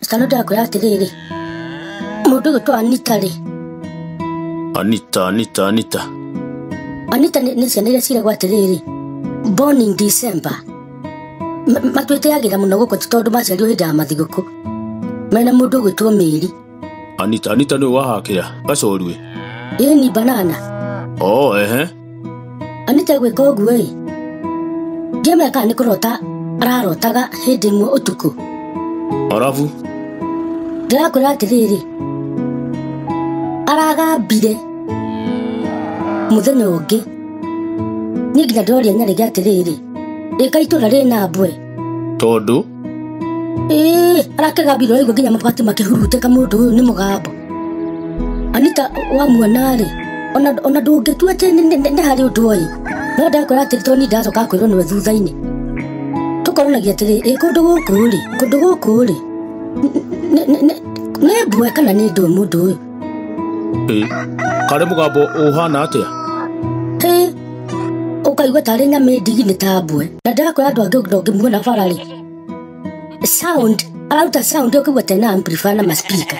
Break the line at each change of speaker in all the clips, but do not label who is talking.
Stano ndakwĩra atĩrĩrĩ, mũndũ ũgwĩtwo Anita rĩ.
Anita, Anita, Anita.
Anita nĩ ciana iria ciragwo atĩrĩrĩ, born in December. Matwĩtĩagĩra mũno gũkũ tondũ maciarirwo hĩndĩ ya mathigũkũ. Mena mũndũ ũgwĩtwo Mĩri.
Anita, Anita nĩwe wahakĩra gacorue.
Ĩni banana.
Oh, ehe.
Anita gwĩka ũguo ĩ, ndiamenya kana nĩ kũrota ararotaga hĩndĩ ĩmwe ũtukũ.
Arabu?
Ndĩrakwĩra atĩrĩrĩ, aragambire mũthenya ũngĩ. Niĩ nginya ndĩroria Nyarĩgĩ atĩrĩrĩ, ĩka itũra rĩna mbwe.
Tondũ?
Ĩĩ, arakĩgambire ũraigua nginya mabati makĩhurutĩka mũndũ ũyũ nĩ mũgambo. Anita wamuona rĩ, ona ndũngĩtua atĩ nĩ harĩ ũndũ oĩ. No ndakwĩra atĩrĩ, tondũ niĩ ndacoka kwĩrwo nĩwe thutha-inĩ. Tũkoragia atĩrĩ, ĩ kũndũ gũkũ rĩ, kũndũ gũkũ rĩ, nĩ mbwe kana nĩ ndũ mũndũ ũyũ?
Ĩ, karĩ mũgambo ũhana atĩa?
Ĩ, ũkaigua tarĩ nyama ndigi nĩ ta mbwe. Na ndĩrakwĩra andũ angĩ ndũngĩmuona bara rĩ. Sound, araruta sound ũkaigua ta ĩna amplifier na ma-speaker.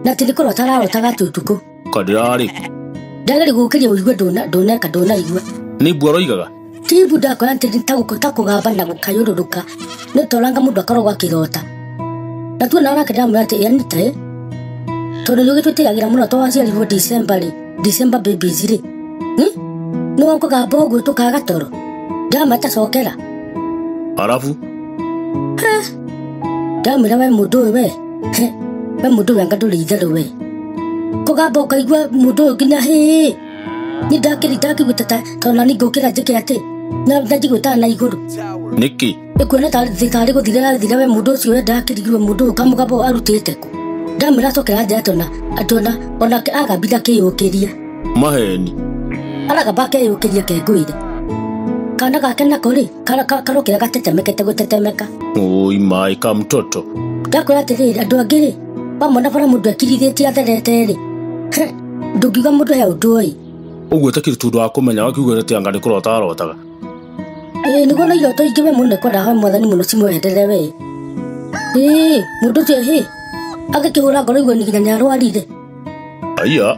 Na atĩ nĩ kũrota ararotaga atĩ ũtukũ.
Kandĩrarĩ.
Ndageria gũkĩria ũigue ndũneka ndũnaigua.
Nĩ mbwe aroigaga?
Ti mbu ndakwĩra atĩ nĩ ta kũgamba na gũkayũrũrũka. Nĩ toranga mũndũ akoragwo akĩrota. Na tuona nake ndamwĩra atĩ Anita ĩ, tondũ nĩ ũgĩtwĩtĩagĩra mũno to waciarirwo December rĩ, December babies rĩ. Nĩ wakũgamba ũguo tũkaga toro. Ndamatacokera.
Arabu?
Ndamwĩra we mũndũ ũyũ we. We mũndũ ũyũ anga ndũrĩ itherũ we. Kũgamba ũkaigua mũndũ ũyũ nginya hĩ. Niĩ ndakĩiguĩte ta ona niĩ ngũkĩra njĩke atĩ. Na njiguĩte na igũrũ.
Nĩkĩ?
Ĩkuona tarĩ gũthira rathira we mũndũ ũcio we ndakĩrigirwo mũndũ ũyũ kamũgambo arutĩte kũ. Ndamwĩra acokera nja atĩ onake agambire akĩyũkĩria.
Maheni.
Aragamba akeyũkĩria kengũire. Kana gake nako rĩ, karokĩra gatetemekete gũtetemeka.
Oi maĩ ka mtoto.
Ndakwĩra atĩrĩrĩ, andũ angĩ rĩ, wamona bara mũndũ ekirithĩtie atherete rĩ, ndũngiuga mũndũ he ũndũ oĩ.
Ũguo ũtakĩrĩ tondũ wa kũmenya wakiuga atĩ anga nĩ kũrota arotaga.
Ĩĩ, nĩguo na iroto ingĩ we mũno kwenda hoe mwathani mũno cimweherere we. Ĩĩ, mũndũ ũcio hĩ, agĩkĩhũra ngoro igua nginya nĩarwarire.
Aya.